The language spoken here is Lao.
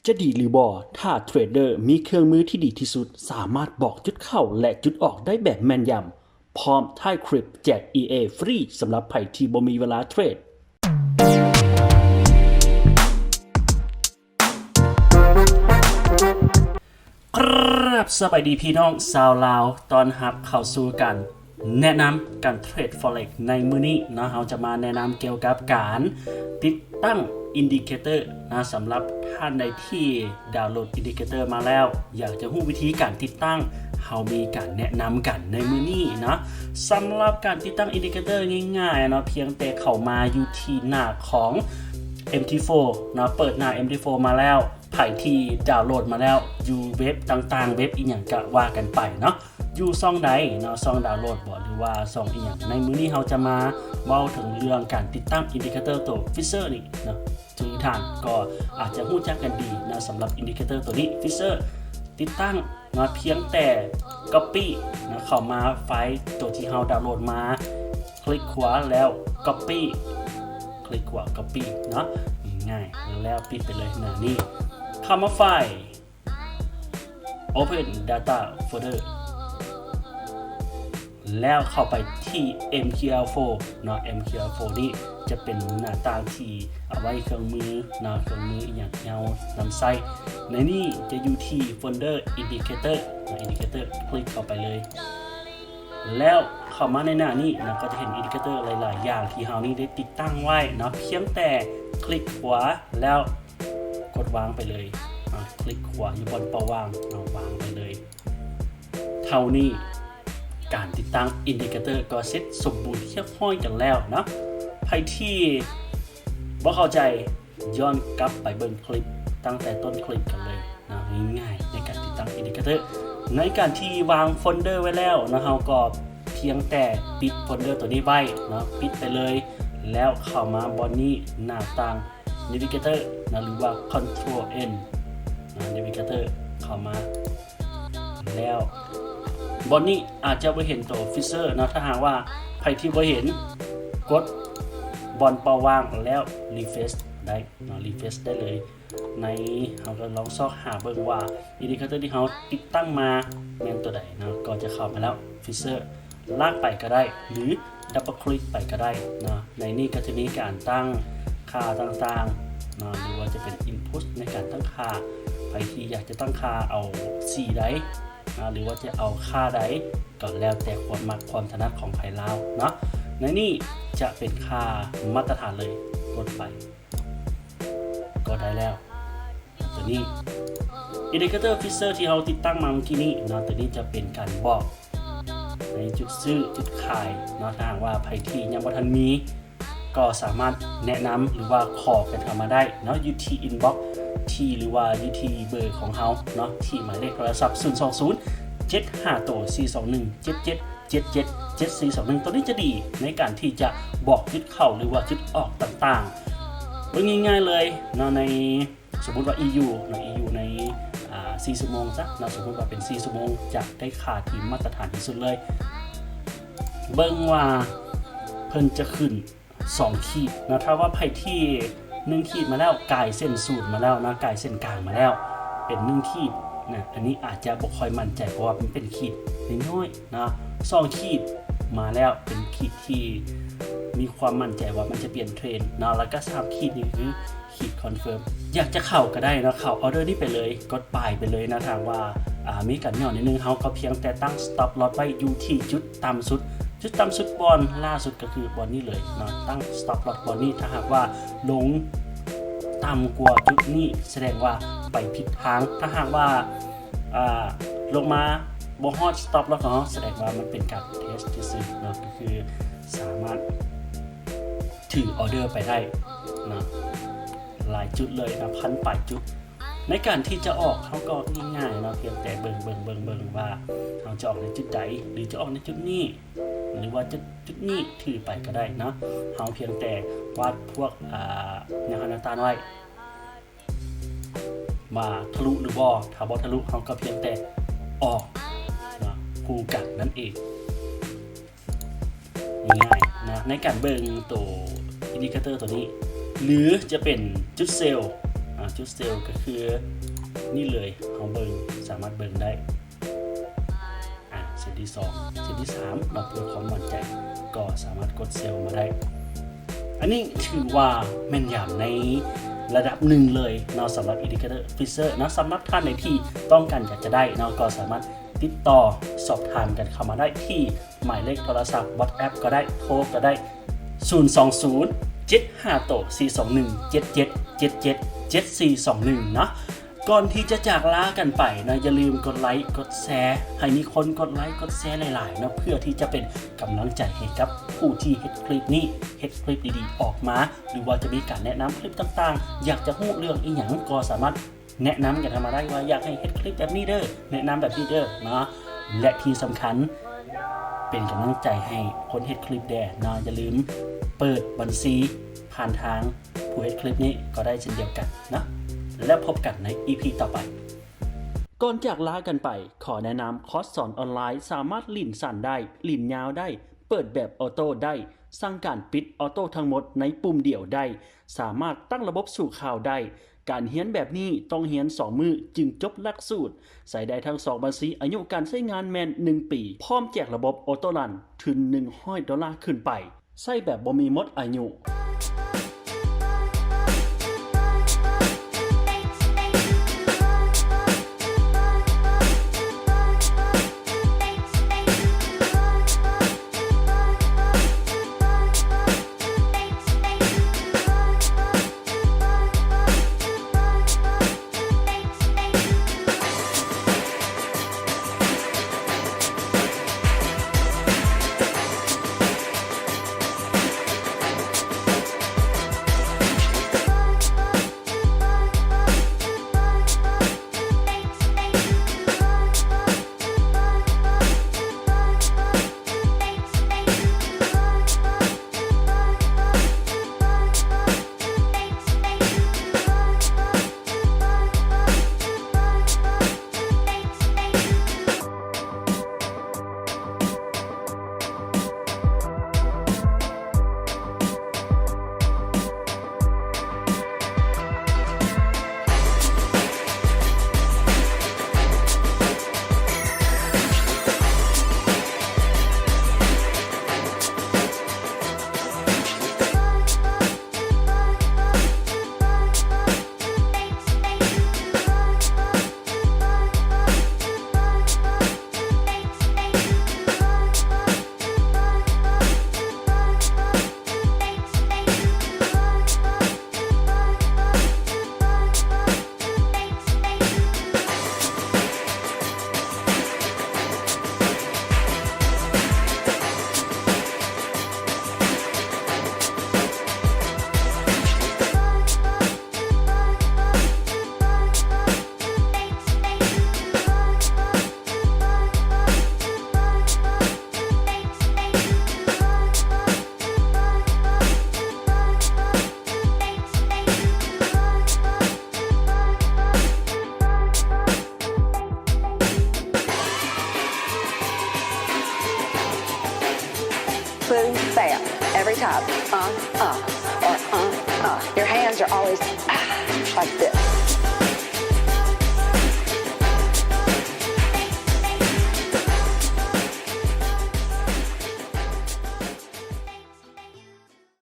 ຈະດີຫຼືບໍ່ ຖ້າເທຣດເດີມີເຄື່ອງມືທີ່ດີທີ່ສຸດ ສາມາດບອກຈຸດເຂົ້າ ແລະ ຈຸດອອກໄດ້ແບບແມ່ນຢຳ. ພ້ອມທ້າຍຄລິບແຈກ EA ຟຣີສຳລັບໃຜທີ່ບໍ່ມີເວລາເທຣດ. ຄຣັບ ສະບາຍດີພີ່ນ້ອງຊາວລາວ, ຕ້ອນຮັບເຂົ້າສູ່ການແນະນຳການເທຣດ Forex ໃນມື້ນີ້ເນາະ. ເຮົາຈະມາແນະນຳກ່ຽວກັບການຕິດຕັ້ງ Indicator ນະ, ສຳລັບທ່ານໃດທີ່ດາວໂຫຼດ Indicator ມາແລ້ວ ຢາກຈະຮູ້ວິທີການຕິດຕັ້ງ, ເຮົາມີການແນະນຳກັນໃນມື້ນີ້ເນາະ. ສຳລັບການຕິດຕັ້ງ Indicator ງ່າຍໆເນາະ, ພຽງແຕ່ເຂົ້າມາຢູ່ທີ່ໜ້າຂອງ ເອັມທີໂຟເນາະ, ເປີດໜ້າ ເອັມທີໂຟ ມາແລ້ວ, ໃຜທີ່ດາວໂຫຼດມາແລ້ວ ຢູ່ເວັບຕ່າງໆ ເວັບອີ່ຫຍັງກະວ່າກັນໄປເນາະ, ຢູ່ຊ່ອງໃດເນາະ, ຊ່ອງດາວໂຫຼດບໍ ຫຼືວ່າຊ່ອງອີ່ຫຍັງ. ໃນມື້ນີ້ເຮົາຈະມາເວົ້າເຖິງເລື່ອງການຕິດຕັ້ງ Indicator ໂຕ Fisher ນີ້ເນາະ, ທຸກທ່ານກໍອາດຈະຮູ້ຈັກກັນດີເນາະ, ສຳລັບ Indicator ໂຕນີ້ Fisher ຕິດຕັ້ງເນາະ, ພຽງແຕ່ Copy ເນາະ, ເຂົ້າມາໄຟລ໌ໂຕທີ່ເຮົາດາວໂຫຼດມາ, ຄລິກຂວາແລ້ວ Copy ຄລິກຂວາ Copy ເນາະ, ງ່າຍໆ ແລ້ວປິດໄປເລີຍໜ້ານີ້. ເຂົ້າມາໄຟລ໌ Open Data Folder ແລ້ວເຂົ້າໄປທີ່ MQL ໂຟເນາະ, MQL ໂຟນີ້ຈະເປັນໜ້າຕ່າງທີ່ເອົາໄວ້ເຄື່ອງມືເນາະ, ເຄື່ອງມືອີ່ຫຍັງທີ່ເຮົານຳໃຊ້. ໃນນີ້ຈະຢູ່ທີ່ Folder Indicator ເນາະ, Indicator ຄລິກເຂົ້າໄປເລີຍ. ແລ້ວເຂົ້າມາໃນໜ້ານີ້ນະ ກໍຈະເຫັນ Indicator ຫຼາຍໆຢ່າງທີ່ເຮົານີ້ໄດ້ຕິດຕັ້ງໄວ້ເນາະ, ພຽງແຕ່ຄລິກຂວາແລ້ວກົດວາງໄປເລີຍ, ອາ ຄລິກຂວາຢູ່ບ່ອນເປົ່າວ່າງເນາະ, ວາງໄປເລີຍ. ເທົ່ານີ້ການຕິດຕັ້ງ Indicator ກໍເສັດສົມບູນຮຽບຮ້ອຍກັນແລ້ວເນາະ. ໃຜທີ່ບໍ່ເຂົ້າໃຈ ຍ້ອນກັບໄປເບິ່ງຄລິບຕັ້ງແຕ່ຕົ້ນຄລິບກັນເລີຍເນາະ, ງ່າຍໆໃນການຕິດຕັ້ງ Indicator. ໃນການທີ່ວາງໂຟນເດີໄວ້ແລ້ວເນາະ, ເຮົາກໍພຽງແຕ່ປິດໂຟນເດີໂຕນີ້ໄວ້ເນາະ, ປິດໄປເລີຍ, ແລ້ວເຂົ້າມາບ່ອນນີ້ ໜ້າຕ່າງ Navigator ນະ ຫຼືວ່າ Control N ນະ Navigator ເຂົ້າມາ ແລ້ວບ່ອນນີ້ອາດຈະບໍ່ເຫັນໂຕ Fisher ເນາະ. ຖ້າຫາກວ່າໃຜທີ່ບໍ່ເຫັນ ກົດບ່ອນເປົ່າວ່າງແລ້ວ Refresh ໄດ້ເນາະ, Refresh ໄດ້ເລີຍ. ໃນ ເຮົາກໍລອງຊອກຫາເບິ່ງວ່າ Indicator ທີ່ເຮົາຕິດຕັ້ງມາແມ່ນໂຕໃດເນາະ, ກໍຈະເຂົ້າມາແລ້ວ Fisher ລາກໄປກໍໄດ້ ຫຼື Double Click ໄປກໍໄດ້ເນາະ. ໃນນີ້ກໍຈະມີການຕັ້ງຄ່າຕ່າງໆເນາະ, ຫຼືວ່າຈະເປັນ Input ໃນການຕັ້ງຄ່າ, ໃຜທີ່ຢາກຈະຕັ້ງຄ່າເອົາສີໃດ ນະ ຫຼືວ່າຈະເອົາຄ່າໃດ ກໍແລ້ວແຕ່ຄວາມມັກຄວາມຖະໜັດຂອງໃຜລາວເນາະ. ໃນນີ້ຈະເປັນຄ່າມາດຕະຖານເລີຍ, ກົດໄປກໍໄດ້ແລ້ວ. ຕົວນີ້ Indicator Fisher ທີ່ເຮົາຕິດຕັ້ງມາເມື່ອກີ້ນີ້ເນາະ, ຕົວນີ້ຈະເປັນການບອກໃນຈຸດຊື້ຈຸດຂາຍເນາະ. ຖ້າຫາກວ່າໃຜທີ່ຍັງບໍ່ທັນມີ ກໍສາມາດແນະນຳ ຫຼືວ່າຂໍກັນເຂົ້າມາໄດ້ເນາະ, ຢູ່ທີ່ inbox ທີ່ ຫຼືວ່າຢູ່ທີ່ເບີຂອງເຮົາເນາະ, ທີ່ໝາຍເລກໂທລະສັບ ສູນສອງສູນ ເຈັດຫ້າໂຕ ສີ່ສອງໜຶ່ງ ເຈັດເຈັດເຈັດເຈັດ ເຈັດສີ່ສອງໜຶ່ງ. ຕົວນີ້ຈະດີໃນການທີ່ຈະບອກຈຸດເຂົ້າ ຫຼືວ່າຈຸດອອກຕ່າງໆ. ເບິ່ງງ່າຍໆເລີຍເນາະ, ໃນ ສົມມຸດວ່າ EU ເນາະ, EU ໃນ ອ່າ ສີ່ຊົ່ວໂມງຊະເນາະ, ສົມມຸດວ່າເປັນສີ່ຊົ່ວໂມງ ຈະໄດ້ຄ່າທີ່ມາດຕະຖານທີ່ສຸດເລີຍ. ເບິ່ງວ່າເພິ່ນຈະຂຶ້ນສອງຂີດເນາະ, ຖ້າວ່າໃຜທີ່ໜຶ່ງຂີດມາແລ້ວ ກາຍເສັ້ນສູນມາແລ້ວເນາະ, ກາຍເສັ້ນກາງມາແລ້ວເປັນໜຶ່ງຂີດນະ, ອັນນີ້ອາດຈະບໍ່ຄ່ອຍໝັ້ນໃຈ ເພາະວ່າມັນເປັນຂີດນ້ອຍໆເນາະ. ສອງຂີດມາແລ້ວເປັນຂີດທີ່ມີຄວາມໝັ້ນໃຈວ່າມັນຈະປ່ຽນເທຣນເນາະ, ແລ້ວກໍສາມຂີດນີ້ຄື ຂີດ confirm. ຢາກຈະເຂົ້າກໍໄດ້ເນາະ, ເຂົ້າ order ນີ້ໄປເລີຍ, ກົດ buy ໄປເລີຍນາ. ຖ້າຫາກວ່າ ອ່າ ມີການຫຍໍ້ນິດໜຶ່ງ, ເຮົາກໍພຽງແຕ່ຕັ້ງ stop loss ໄວ້ຢູ່ທີ່ຈຸດຕ່ຳສຸດ. ຈຸດຕ່ຳສຸດບ່ອນລ່າສຸດກໍຄືບ່ອນນີ້ເລີຍເນາະ, ຕັ້ງ stop loss ບ່ອນນີ້. ຖ້າຫາກວ່າລົງຕ່ຳກວ່າຈຸດນີ້ ສະແດງວ່າໄປຜິດທາງ. ຖ້າຫາກວ່າ ອ່າ ລົງມາບໍ່ຮອດ stop loss ຂອງເຮົາ ສະແດງວ່າມັນເປັນການ test ຊື່ໆເນາະ, ກໍຄືສາມາດຖື order ໄປໄດ້ເນາະ, ຫຼາຍຈຸດເລີຍນະ, ພັນປາຍຈຸດ. ໃນການທີ່ຈະອອກ ເຮົາກໍງ່າຍໆເນາະ, ພຽງແຕ່ເບິ່ງ ເບິ່ງ ເບິ່ງ ເບິ່ງວ່າເຮົາຈະອອກໃນຈຸດໃດ ຫຼື ຈະອອກໃນຈຸດນີ້ ຫຼືວ່າຈຸດ ຈຸດນີ້ຖືໄປກໍໄດ້ເນາະ. ເຮົາພຽງແຕ່ວາດພວກ ອ່າ ແນວທາງຕ່າງໆໄວ້ ວ່າທະລຸຫຼືບໍ່, ຖ້າບໍ່ທະລຸ ເຮົາກໍພຽງແຕ່ອອກເນາະ, ຄູ່ກັນນັ້ນເອງ. ງ່າຍໆນະ ໃນການເບິ່ງໂຕ indicator ໂຕນີ້ ຫຼື ຈະເປັນຈຸດ sell ອ່ ຈຸດເຊວກໍຄືນີ້ເລີຍ ເຮົາເບິ່ງ ສາມາດເບິ່ງໄດ້ ອ່າ ເສັ້ນທີສອງ ເສັ້ນທີສາມເນາະ ເພື່ອຄວາມໝັ້ນໃຈກໍສາມາດກົດເຊວມາໄດ້. ອັນນີ້ຖືວ່າແມ່ນຍຳໃນລະດັບໜຶ່ງເລີຍເນາະ ສຳລັບ Indicator Fisher ເນາະ. ສຳລັບທ່ານໃດທີ່ຕ້ອງການຢາກຈະໄດ້ເນາະ ກໍສາມາດຕິດຕໍ່ສອບຖາມກັນເຂົ້າມາໄດ້ທີ່ ໝາຍເລກໂທລະສັບ WhatsApp ກໍໄດ້ ໂທກໍໄດ້ ສູນສອງສູນ ເຈັດຫ້າໂຕ ສີ່ສອງໜຶ່ງ ເຈັດເຈັດເຈັດເຈັດ ເຈັດສີ່ສອງໜຶ່ງ ເນາະ. ກ່ອນທີ່ຈະຈາກລາກັນໄປເນາະ ຢ່າລືມກົດໄລ ກົດແຊ ໃຫ້ມີຄົນກົດໄລ ກົດແຊຫຼາຍໆ ເນາະ ເພື່ອທີ່ຈະເປັນກຳລັງໃຈໃຫ້ກັບຜູ້ທີ່ເຮັດຄລິບນີ້ ເຮັດຄລິບດີໆອອກມາ ຫຼືວ່າຈະມີການແນະນຳຄລິບຕ່າງໆ ຢາກຈະຮູ້ເລື່ອງອີ່ຫຍັງກໍສາມາດ ແນະນຳກັນເຂົ້າມາໄດ້ວ່າຢາກໃຫ້ເຮັດຄລິບແບບນີ້ເດີ້ ແນະນຳແບບນີ້ເດີ້ເນາະ ແລະ ທີ່ສຳຄັນເປັນກຳລັງໃຈໃຫ້ຄົນເຮັດຄລິບແດ່ເນາະ. ຢ່າລືມເປີດບັນຊີຜ່ານທາງຜູ້ເຮັດຄລິບນີ້ກໍໄດ້ເຊັ່ນດຽວກັນເນາະ ແລ້ວພົບກັນໃນ ອີ ພີ ຕໍ່ໄປ. ກ່ອນຈາກລາກັນໄປ ຂໍແນະນຳຄອດສອນອອນລາຍ ສາມາດຫຼິ້ນສັ້ນໄດ້ ຫຼິ້ນຍາວໄດ້ ເປີດແບບອອໂຕ້ໄດ້ ສັ່ງການປິດອອໂຕ້ທັງໝົດໃນປຸ່ມດຽວໄດ້ ສາມາດຕັ້ງລະບົບສູ່ຂ່າວໄດ້. ການຮຽນແບບນີ້ຕ້ອງຮຽນສອງມື້ຈຶ່ງຈົບຫຼັກສູດ. ໃຊ້ໄດ້ທັງສອງບັນຊີ. ອາຍຸການໃຊ້ງານແມ່ນໜຶ່ງປີ. ພ້ອມແຈກລະບົບ Auto Run ທຶນໜຶ່ງຮ້ອຍໂດລາຂຶ້ນໄປ. ໃຊ້ແບບບໍ່ມີໝົດອາຍຸ. Boom, bam, every time. Uh, uh, or uh, uh. Your hands are always, ah, like this.